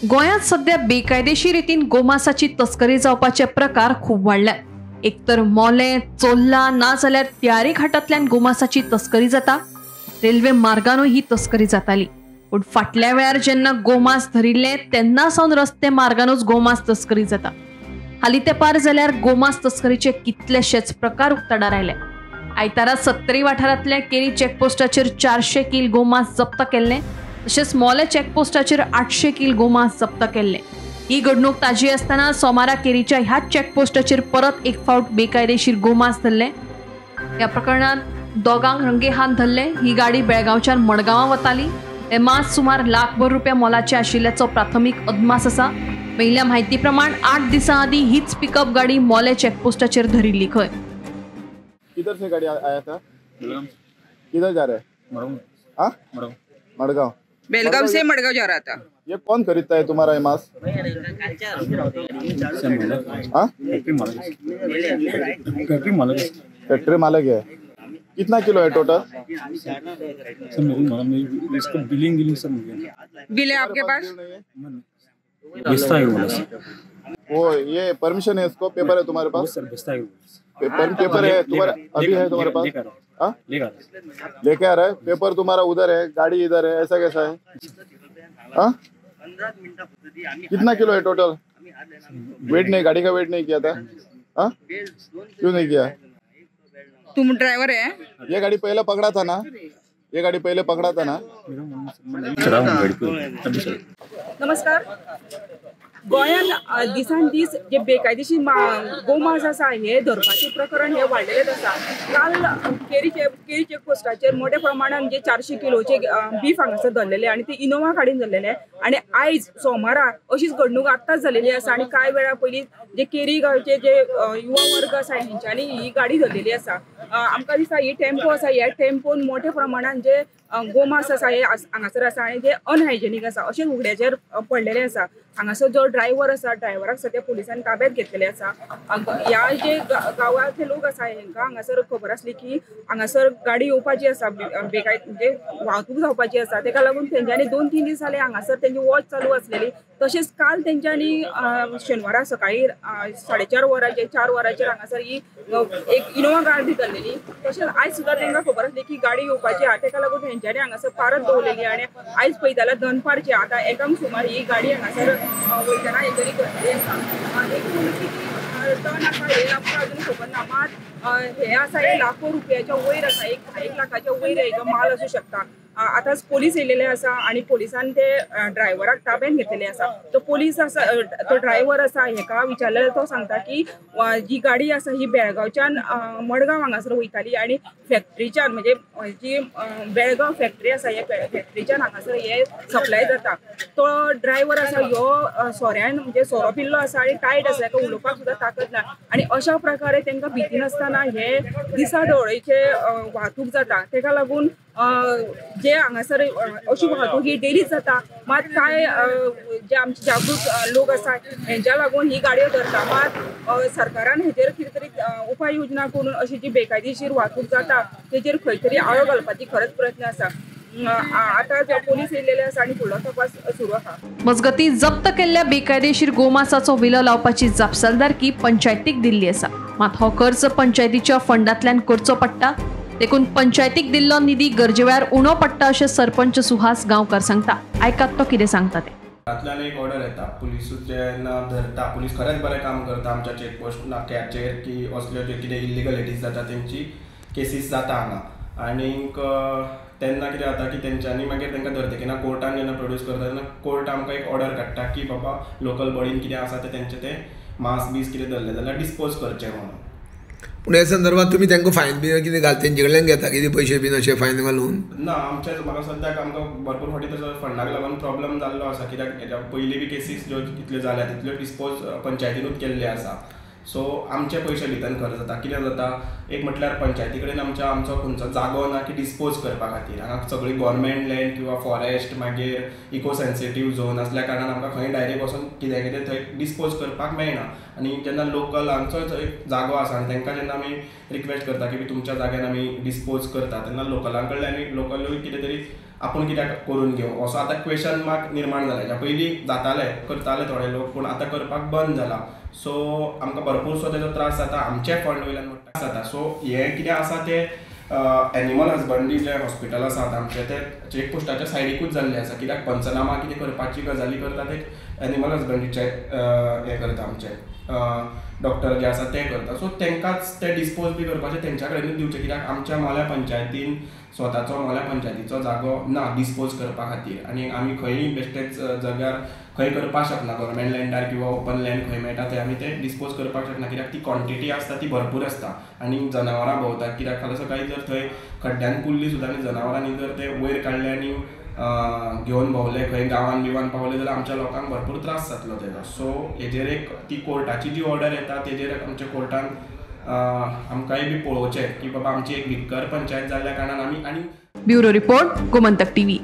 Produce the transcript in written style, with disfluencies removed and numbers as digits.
गोंयांत सध्या बेकायदेशीर रितीन गोमासाची तस्करी जावपाचे प्रकार खूब वाडल्यात. एकतर मोलें, चोल्ला ना जाल्यार त्यारी घाटांतल्यान गोमासाची तस्करी जाता. रेल्वे मार्गानूय ही तस्करी जाताली, पूण फाटल्या वेळार जेन्ना गोमास धरिल्ले तेन्ना सावन रस्ते मार्गानूच गोमास तस्करी जाता. हालीं तेंपार जाल्यार गोमास तस्करीचे कितलेशेच प्रकार उक्ताडार आयले. आयतारा सत्तरी वाठारांतल्या केरी चॅकपोस्टाचेर 400 कील गोमास जप्त केल्लें, तशेंच मोलें चॅकपोस्टाचेर 800 कील गोमास जप्त केल्लें. ही घडणूक ताजी आसतना सोमारा केरीच्या ह्याच चॅकपोस्टाचेर परत एक फावट बेकायदेशीर गोमास धरलें. ह्या प्रकरणांत दोगांक रंगेहात धरले. ही गाडी बेळगांवच्यान मडगांवां वताली. हे मांस सुमार लाखभर रुपया मोलाचे आशिल्ल्याचो प्राथमीक अदमास आसा. मेळिल्ल्या म्हायती प्रमाण 8 दिसां आदीं हीच पिकअप गाडी मोलें चॅकपोस्टाचेर धरिल्ली खंय. किधर से गाड़ी आया था? किधर जा रहा है? हाँ, मडगांव. बेलगांव से मडगांव जा रहा था. ये कौन खरीदता है तुम्हारा ये मांस? हाँ, फैक्ट्री मालिक है. कितना किलो है टोटल? इसको बिलिंग सब बिल है आपके पास? वो ये परमिशन है इसको? पेपर है तुम्हारे पास? पेपर पेपर है तुम्हारा? अभी है तुम्हारे पास? हाँ, लेके आ रहा है. पेपर तुम्हारा उधर है, गाड़ी इधर है, ऐसा कैसा है? हाँ, कितना किलो है टोटल? वेट नहीं, गाड़ी का वेट नहीं किया था? हाँ, क्यों नहीं किया? तुम ड्राइवर है? ये गाड़ी पहले पकड़ा था ना? ये गाड़ी पहले पकड़ा था ना? नमस्कार. गोंयांत दिसान दीस जे बेकायदेशीर गोमांस आसा हे धरपाचें प्रकरण हे वाडलेलेच आसा. काल केरी चेकपोस्टाचेर मोठ्या प्रमाणान जे 400 किलोचे बीफ हांगासर धरलेले आनी ते इनोवा गाडयेन धरलेले आनी आयज सोमारा अशीच घडणूक आत्ताच जालेली आसा. आनी कांय वेळा पयलीं जे केरी गांवचे जे युवा वर्ग आसा हेंच्यांनी ही गाडी धरलेली आसा. आमकां दिसता ही टेम्पो आसा, ह्या टेम्पोन मोठ्या प्रमाणान जे गोमांस आसा हे हांगासर आसा आनी जे अनहायजेनीक आसा अशें उगड्याचेर पडलेले आसा. हांगासर जो ड्रायव्हर आसा, ड्रायव्हराक सद्या पुलिसांनी ताब्यात घेतलेले आसा. ह्या जे गांवांतले लोक आसा हेंकां हांगासर खबर आसली की हांगासर गाडी येवपाची आसा, बेकाय म्हणजे वाहतूक जावपाची आसा, तेका लागून तेंच्यांनी 2-3 दीस जाले हांगासर तेंची वॉच चालू आसलेली. तशेंच काल तेंच्यांनी शेनवारा सकाळी 4:30 वरांचेर 4 वरांचेर हांगासर ही एक इनोवा गाडी धरलेली. तशेंच आयज सुद्दां तेंकां खबर आसली की गाडी येवपाची आहा, तेका लागून हेंच्यांनी हांगासर पारत दवरलेली. आनी आयज पळयता जाल्यार दनपारची आतां 1 सुमार ही गाडी हांगासर वयतना हेतरी घडलेली आसा. एकूण कितली टन आसा हे आमकां अजून खबर ना, मात हे आसा हे लाखो रुपयाच्या वयर आसा, 1 लाखाच्या वयर एक माल आसूं शकता. आतांच पोलीस येयलेले आसा आनी पोलिसान ते ड्रायव्हराक ताब्यात घेतलेले आसा. तो पोलीस आसा, तो ड्रायव्हर आसा हेका विचारलें तो सांगता की जी गाडी आसा ही बेळगांवच्यान मडगांव हांगासर वयताली आनी फॅक्टरीच्यान म्हणजे जी बेळगांव फॅक्टरी आसा ह्या फॅक्टरीच्यान हांगासर हे सप्लाय जाता. तो ड्रायव्हर आसा ह्यो सोऱ्यान म्हणजे सोरो पिल्लो आसा आनी टायट आसा, हेका उलोवपाक सुद्दां ताकद ना. आनी अशा प्रकारे तेंकां भिती नासतना हे दिसा दोळेचे वाहतूक जाता. तेका लागून जे हांगासर अशी वाहतूक ही डेलीच जाता, मात कांय जे आमचे जागृत लोक आसा हेंच्या लागून ही गाडयो धरता. मात सरकारान हेजेर कितें तरी उपाय योजना करून अशी जी बेकायदेशीर वाहतूक जाता तेजेर खंय तरी आळो घालपाची खरंच प्रयत्न आसा. आतां पोलीस येयलेले आसा आनी फुडलो तपास सुरू आसा. मजगतीं जप्त केल्ल्या बेकायदेशीर गोमासाचो विलो लावपाची जापसालदारकी पंचायतीक दिल्ली आसा, मात हो खर्च पंचायतीच्या फंडांतल्यान करचो पडटा. देखून पंचायतीक दिल्लो निधी गरजे वेळार उणो पडटा अशें सरपंच सुहास गांवकर सांगता. आयकात तो कितें सांगता ते. तातूंतल्यान एक ऑर्डर येता, पुलिसूच जेन्ना धरता, पुलीस खरेंच बरें काम करता आमच्या चेकपोस्ट नाक्याचेर की असल्यो ज्यो कितें इल्लिगलिटीज जाता तेंची केसीस जाता हांगा. आनीक तेन्ना कितें जाता की तेंच्यांनी मागीर तेंकां धरतकीर कोर्टान जेन्ना प्रोड्यूस करता तेन्ना कोर्ट आमकां एक ऑर्डर काडटा की बाबा लोकल बॉडीन कितें आसा तें तेंचें तें मांस बीस कितें धरलें जाल्यार डिस्पोज करचें म्हणून. पूण ह्या संदर्भात तुमी तांकां फायन बीन कितें घाल तेंचे कडल्यान घेता कितें पयशे बीन अशें फायन घालून? ना, आमच्या म्हाका सद्याक आमकां भरपूर फावटी तसो फंडाक लागून प्रॉब्लम जाल्लो आसा, कित्याक हेज्या पयलीं बी केसीस ज्यो कितल्यो जाल्या तितल्यो डिस्पोज पंचायतीनूच केल्ले आसा. सो आमचे पयशे भितर खर्च जाता. कितें जाता, एक म्हटल्यार पंचायती कडेन आमचो खंयचो जागो ना की डिस्पोज करपा खातीर. हांगा सगळी गव्हर्मेंट लँड किंवा फॉरेस्ट मागीर इको सेन्सिटीव झोन आसल्या कारणान आमकां खंय डायरेक्ट वचून कितें कितें थंय डिस्पोज करपाक मेळना. आनी जेन्ना लोकल हांचो एक जागो आसा आनी तांकां जेन्ना आमी रिक्वेस्ट करता की तुमच्या जाग्यान आमी डिस्पोज करता तेन्ना लोकलां कडल्यान लोकलूय कितें तरी आपूण कित्याक करून घेवं असो आतां क्वेशन मार्क निर्माण जाला. हेज्या पयलीं जाताले करताले थोडे लोक, पूण आतां करपाक बंद जाला. सो आमकां भरपूरसो तेजो त्रास जाता, आमचे फंड वयल्यान त्रास जाता. सो हें कितें आसा तें एनिमल हजबंडरी जे हॉस्पिटल आसा आतां आमचें तें चेक पोस्टाच्या सायडीकूच जाल्लें आसा, कित्याक पंचनामा कितें करपाची गजाली करता ते एनिमल हजबंडरीचे हें करता, आमचे डॉक्टर जे आसा ते करता. सो तांकांच ते डिस्पोज बी करपाचें तेंच्या कडेनूच दिवचें, कित्याक आमच्या मोल्या पंचायतीन स्वताचो मोल्या पंचायतीचो जागो ना डिस्पोज करपा खातीर आनी आमी खंयी बेश्टेच जाग्यार खंय करपाक शकना, गव्हर्मेंट लँडार किंवा ओपन लँड खंय मेळटा थंय आमी ते डिस्पोज करपाक शकना, कित्याक ती क्वॉन्टिटी आसता ती भरपूर आसता आनी जनावरां भोंवतात. कित्याक फाल्यां सकाळीं जर थंय खड्ड्यान पुरली सुद्दां आनी जनावरांनी जर ते वयर काडले आनी घेवन भोंवले खंय गांवान बिवान पावले जाल्यार आमच्या लोकांक भरपूर त्रास जातलो तेजो. सो हेजेर एक ती कोर्टाची जी ऑर्डर येता तेजेर आमच्या कोर्टान आमकांय बी पळोवचें की बाबा आमची एक विक्कर पंचायत जाल्ल्या कारणान आमी. आनी ब्युरो रिपोर्ट, गोमंतक टीव्ही.